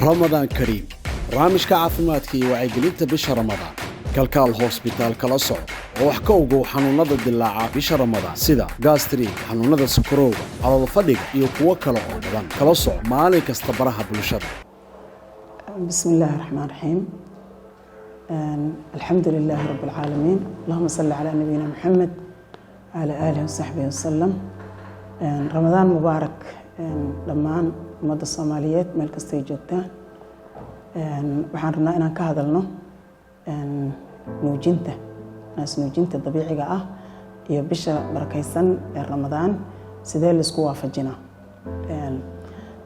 Ramadaan kariim. Barnaamijka caafimaadka iyo wacyigelinta bisha Ramadaan, Kalkaal Hosbitaal kala soco oo wax ka ogow xanuunada dilaaca bisha Ramadaan, sida gastriga, xanuunada sokorowga, calool fadhiga iyo kuwo kale oo badan. Kala soco maalin kasta baraha bulshada. بسم الله الرحمن الرحيم، الحمد لله رب العالمين، اللهم صل على نبينا محمد وعلى آله وصحبه وسلم. رمضان مبارك dhammaan ummadda Soomaaliyeed meel kastay joogtaan. Waxaan rabnaa inaan ka hadalno nuujinta, naas nuujinta dabiiciga ah iyo bisha barakaysan ee Ramadaan sidee laisku waafajinaa.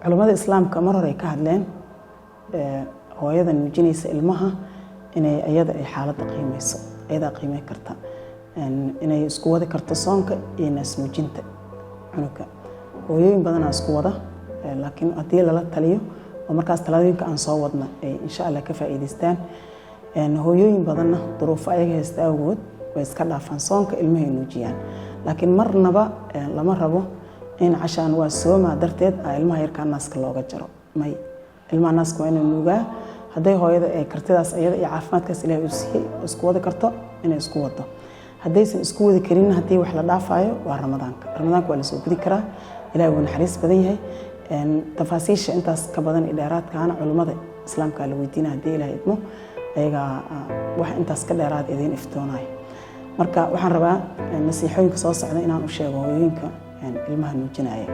Culummada Islaamka mar hore ay ka hadleen hooyada nuujinaysa ilmaha inay iyada ay xaaladda qiimeyso, iyadaa qiimey karta inay isku wadi karto soonka iyo naas nuujinta cunuga. Hooyooyin badanaa isku wada, laakiin haddii lala taliyo oo markaas talooyinka aan soo wadna ay insha Allah ka faa'iidaystaan. Hooyooyin badanna duruufo ayaga haysta awgood way iska dhaafaan soonka, ilmahay nuujiyaan. Laakiin marnaba lama rabo in cashaan waa soomaa darteed a ilmaha yarkaa naaska looga jaro. May, ilmaha naaska waa inuu nuugaa. Hadday hooyada ay kartidaas iyada iyo caafimaadkaas Ilahay uu siiyey oo isku wadi karto, inay isku wado. Haddaysan isku wadi karin, haddii wax la dhaafayo waa Ramadaanka. Ramadaanka waa lasoo gudi karaa, Ilahay wuu naxariis badan yahay. Tafaasiisha intaas ka badan iyo dheeraadkaana culummada Islaamka la weydiina haddii Ilahay idmo, ayagaa wax intaas ka dheeraad idiin iftoonayo. Marka waxaan rabaa nasiixooyinka soo socda inaan u sheego hooyooyinka ilmaha nuujinaya.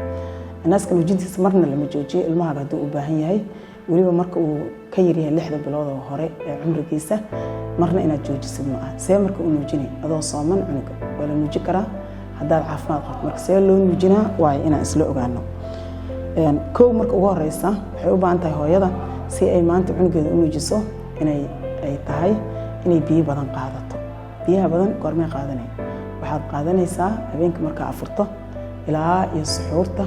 Naaska nuujintiisa marna lama joojiyo ilmahaaga hadduu u baahan yahay, weliba marka uu ka yaryahay 6da bilood oo hore ee cumrigiisa, marna inaad joojisid ma aha. See marka u nuujinay adoo sooman cunuga? Waa la nuuji karaa haddaad caafimaad qabto. Marka see loo nuujinaa waayo inaan isla ogaano. Kow, marka ugu horeysa waxay u baahan tahay hooyada si ay maanta cunugeeda u nuujiso inay ay tahay inay biyo badan qaadato. Biyaha badan goormay qaadanay? Waxaad qaadanaysaa habeenka markaa afurto ilaa iyo suxuurta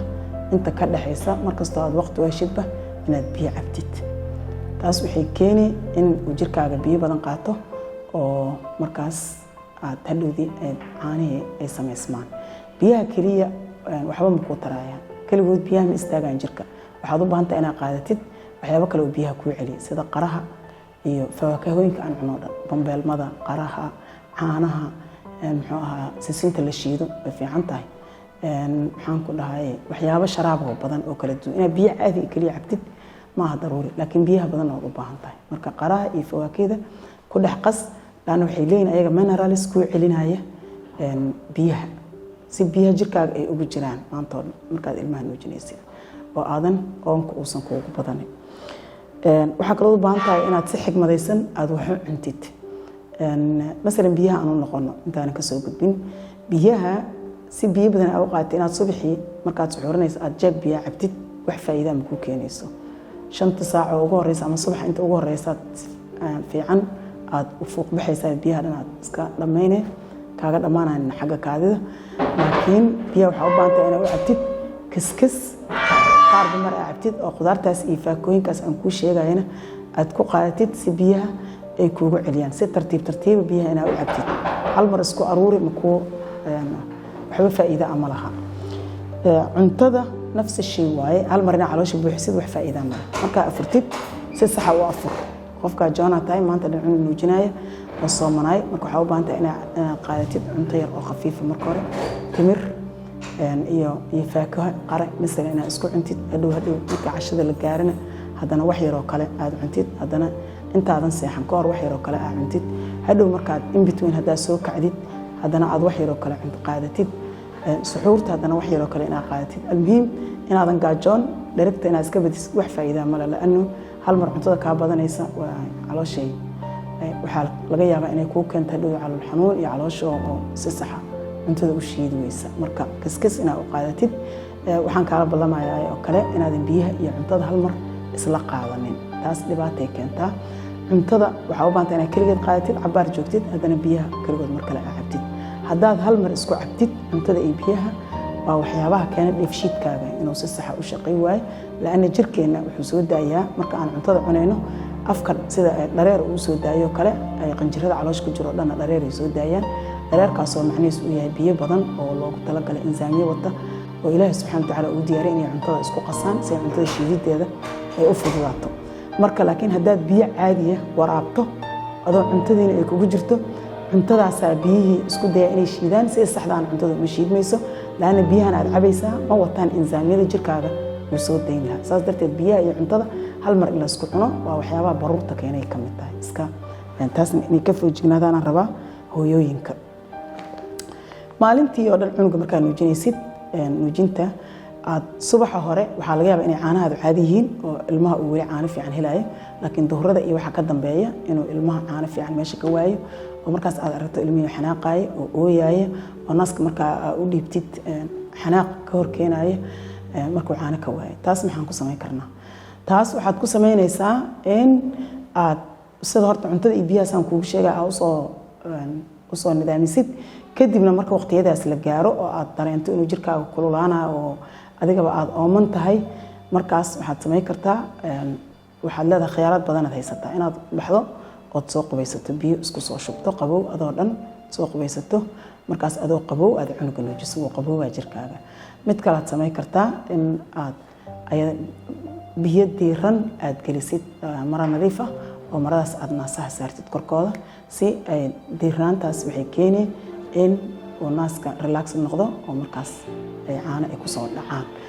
inta ka dhexaysa. Markastoo aad waqti u heshidba inaad biyo cabtid, taas waxay keeni in uu jirkaaga biyo badan qaato oo markaas aad hadhowdii caanihii ay samaysmaan. Biyaha keliya waxba ma kuu taraayaan keligood, biyaha ma istaagaan jirka. Waxaad u baahan tahay inaad qaadatid waxyaabo kale oo biyaha kuu celiya, sida qaraha iyo fawaakahooyinka aan cuno dhan, bambeelmada, qaraha, caanaha, muxuu ahaa, sisinta la shiido way fiican tahay. Maxaan ku dhahay, waxyaabo sharaaboo badan oo kala duwan. Inaad biyo caadi keliya cabtid maaha daruuri, laakiin biyaha badan ood u baahan tahay. Marka qaraha iyo fawaakihda ku dhex qas laanna waxay leeyihin ayaga minerals kuu celinaya biyaha, si biyaha jirkaaga ay ugu jiraan maanta oo dhan markaad ilmaha nuujinaysid oo aadan oonka uusan kuugu badanin. Waxaa kaloo u baahan tahay inaad si xigmadaysan aada wax u cuntid. Masalan, biyaha aan u noqono intaanan kasoo gudbin biyaha, si biyo badan aa u qaadatay, inaad subaxii markaad suxuurinayso aad jeeg biyaha cabtid wax faa'iida ma kuu keenayso. 5ta saac oo ugu horeysa ama subaxa inta ugu horeysaad fiican aad u fuuq baxaysaa, biyaha dhan aad iska dhammayne, kaaga dhammaanayn xagga kaadida. Laakiin biyaha waxaa u baahan tahay inaad u cabtid kiskis, qaarba mar aa cabtid oo khudaartaas iyo faakooyinkaas aan kuu sheegayana aad ku qaadatid, si biyaha ay kuugu celiyaan. Si tartiib tartiiba biyaha inaad u cabtid, hal mar isku aruuri makuu waxba faa'iida ama laha. Cuntada nafsi shay waaye, hal mar inaa caloosha buuxisid wax faa'iida male. Markaa afurtid, si saxa u afur. Qofkaa joona tahay maanta dhan cunug nuujinaya oo soomanaay, marka waxaa u baahan tahay inaad qaadatid cunto yar oo khafiifa marka hore, timir iyo faakaho, qare masalan, inaad isku cuntid. Hadhow hadhow marka cashada la gaarina haddana wax yaroo kale aad cuntid, haddana intaadan seexan ka hor wax yaroo kale aad cuntid, hadhow markaad in between haddaad soo kacdid haddana aad wax yaroo kale qaadatid, suxuurta haddana wax yaroo kale inaad qaadatid. Almuhiim inaadan gaajoon, dherigta inaad iska badisid wax faa'iidaa male, laanu hal mar cuntada kaa badanaysa waa calooshay waxaa laga yaabaa inay kuu keento hadhow calool xanuun iyo caloosha oo si saxa cuntada u shiidi weysa. Marka kiskis inaad u qaadatid. Waxaan kaala ballamayaa oo kale inaadan biyaha iyo cuntada hal mar isla qaadanin, taas dhibaatay keentaa. Cuntada waxaa u baahanta inaad keligeed qaadatid, cabaar joogtid, haddana biyaha keligood mar kale aad cabtid. Haddaad hal mar isku cabtid cuntada iyo biyaha, waa waxyaabaha keena dheefshiidkaaga inuu si saxa u shaqay waayo, laanna jirkeenna wuxuu soo daayaa marka aan cuntada cunayno afka sida dhareer uu soo daayo kale, ay qanjirada caloosha ku jiro dhanna dhareer ay soo daayaan. Dhareerkaasoo macnihiisu uu yahay biyo badan oo loogu talagalay, enzyme-yo wata oo Ilaahi subxana watacaala uu diyaariy inay cuntada isku qasaan si ay cuntada shiidideeda ay u fududaato. Marka laakiin haddaad biyo caadiya waraabto adoo cuntadiina ay kugu jirto, cuntadaasaa biyihii isku daya inay shiidaan. Si saxdaan cuntada uma shiidmayso, laanna biyahan aad cabaysaa ma wataan enzyme-yada jirkaaga uu soo dayn lahaa. Saas darteed biyaha iyo cuntada hal mar in la isku cuno waa waxyaabaha baruurta keenay ka mid tahay. Iska taasna inay ka foojignaadaanaan rabaa hooyooyinka. Maalintii oo dhan cunuga markaa nuujinaysid, nuujinta aad subaxa hore waxaa laga yaabaa inay caanahaadu caadi yihiin oo ilmaha uu weli caano fiican helayo, laakiin duhurada iyo waxaa ka dambeeya inuu ilmaha caano fiican meesha ka waayo, oo markaas aad aragto ilmihii xanaaqaayo oo ooyaaya, oo naaska markaa u dhiibtid xanaaq ka hor keenaya markuu caano ka waayo. Taas maxaan ku samayn karnaa? Taas waxaad ku samaynaysaa in aad sida horta cuntada iyo biyahaasaan kuugu sheegay aa usoo nidaamisid. Kadibna marka waqtiyadaas la gaaro oo aad dareento inuu jirkaaga kululaanayo oo adigaba aada ooman tahay, markaas waxaad samayn kartaa, waxaad leedahay khiyaaraad badanaad haysataa: inaad baxdo ood soo qubaysato, biyo isku soo shubto qabow, adoo dhan soo qubaysato, markaas adoo qabow aad cunuga nuujiso, wuu qaboobaa jirkaaga. Mid kalead samayn kartaa in aad biyo diiran aad gelisid mara nadiif ah oo maradaas aad naasaha saartid korkooda, si ay diirnaantaas waxay keeni in uu naaska relax noqdo oo markaas ay caano ay kusoo dhacaan.